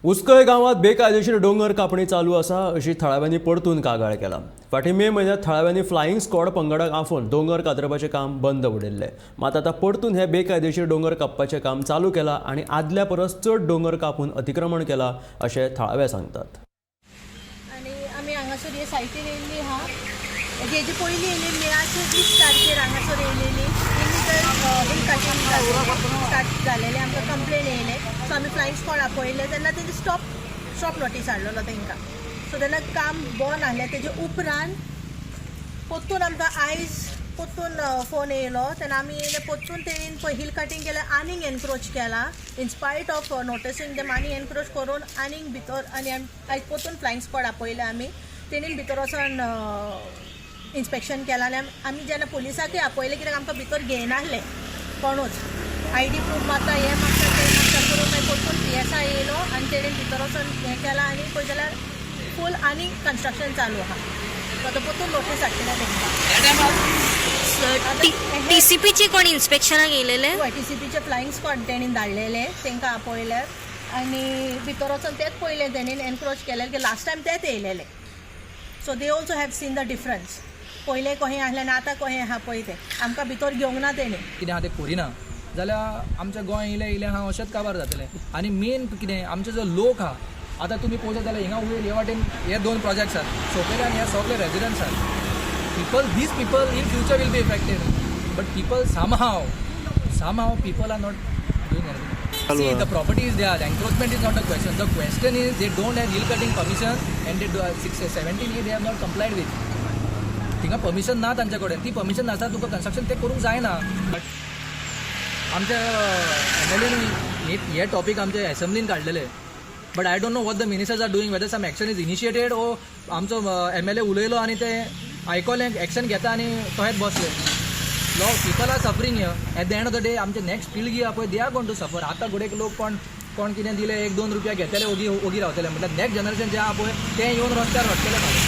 उसकय गांवांत बेकायदेशीर दोंगर कापणी चालू आसा अशी थळाव्यांनी परतून कागाळ केला. फाटीं मे म्हयन्यांत थळाव्यांनी फ्लायिंग स्क्वॉड पंगडाक आफोवन दोंगर कातरपाचें काम बंद उडयल्लें. मात आतां परतून हें बेकायदेशीर दोंगर कापपाचें काम चालू केलां आनी आदल्या परस चड दोंगर कापून अतिक्रमण केलां अशें थळावे सांगतात. आनी आमी हांगासर हे सायटीर येयल्ली आहा. हेजी पयलीं येयली मेयाचे 20 तारखेर हांगासर येयलेली. इलिगल हिल कटींग स्टार्ट जालेलें, आमकां कंप्लेन येयलें. सो आमी फ्लायंग स्क्वॉड आपयलें तेन्ना तेणी स्टॉप नोटीस हाडलेलो तांकां. सो तेन्ना काम बंद आहलें. तेजे उपरांत परतून आमकां आयज परतून फोन येयलो तेन्ना आमी येयले परतून. तेणीन पळय हिल कटींग केलें, आनीक एनक्रोच केला. In spite of noticing them, आनीक एनक्रोच करून आनीक भितर. आनी आयज परतून फ्लायंग स्क्वॉड आपयले आमी. तेणीन भितर वचोन इन्स्पेक्शन केलां. आनी आमी जेन्ना पुलिसाकय आपयले, कित्याक आमकां भितर घेयनासले कोणूच, आयडी प्रूफ मागता, हें मागता, तें मागता करून मागीर परतून पीएसआय येयलो आनी तेणीन भितर वचोन हें केलां. आनी पळय जाल्यार फूल आनी कन्स्ट्रक्शन चालू आहा. सो आतां परतून नोटीस हाडटले तेंकां. टीसीपीची कोण इन्स्पेक्शनाक येयलेले? हय, टीसीपीचे फ्लायिंग स्क्वॉड तेणीन धाडलेले, तांकां आपयले आनी भितर वचोन तेच पयलें तेणीन एनक्रोच केलें की लास्ट टायम तेच येयलेले. So they also have seen the difference. पयलें कहें आहलें आनी आतां कहें आहा पळय तें. आमकां भितर घेवंक ना तेणी. कितें आहा तें करिना जाल्यार आमचें गोंय इलें इलें आहा अशेंच काबार जातलें. आनी मेन कितें, आमचे जो लोक आहा, आतां तुमी पळोवशात जाल्यार हिंगा वयर हे वाटेन हे दोन प्रोजेक्ट्स आसात, सोपेले आनी हे सगळे रेजिडंट्स आसात. People, these people in future will be affected, but people, somehow people are not doing anything. See, the property is there. The encroachment is not a question. The question is they don't have hill cutting permission and they do 6 17 A they have not complied with. थिंगा permission ना तांच्या कडेन. ती permission नासता तुका construction तें करूंक जायना. बट आमच्या एमएलएन हे टॉपीक आमच्या एसेंब्लीन काडलेले, but I don't know what the ministers are doing, whether some action is initiated ओ आमचो एमएलए उलयलो आनी ते आयकलें, एक्शन घेता आनी तहेच बसले. लो people are suffering here. At the end of the day, आमचे नेक्स्ट पिळगी आहा पळय, they are going to suffer. आतां घडयेक लोक कोण कोण कितें दिले, एक दोन रुपया घेतले, ओगी ओगी रावतले. म्हटल्यार नेक्स्ट जनरेशन जे आहा पळय, ते येवन रस्त्यार रडटले फाल्यां.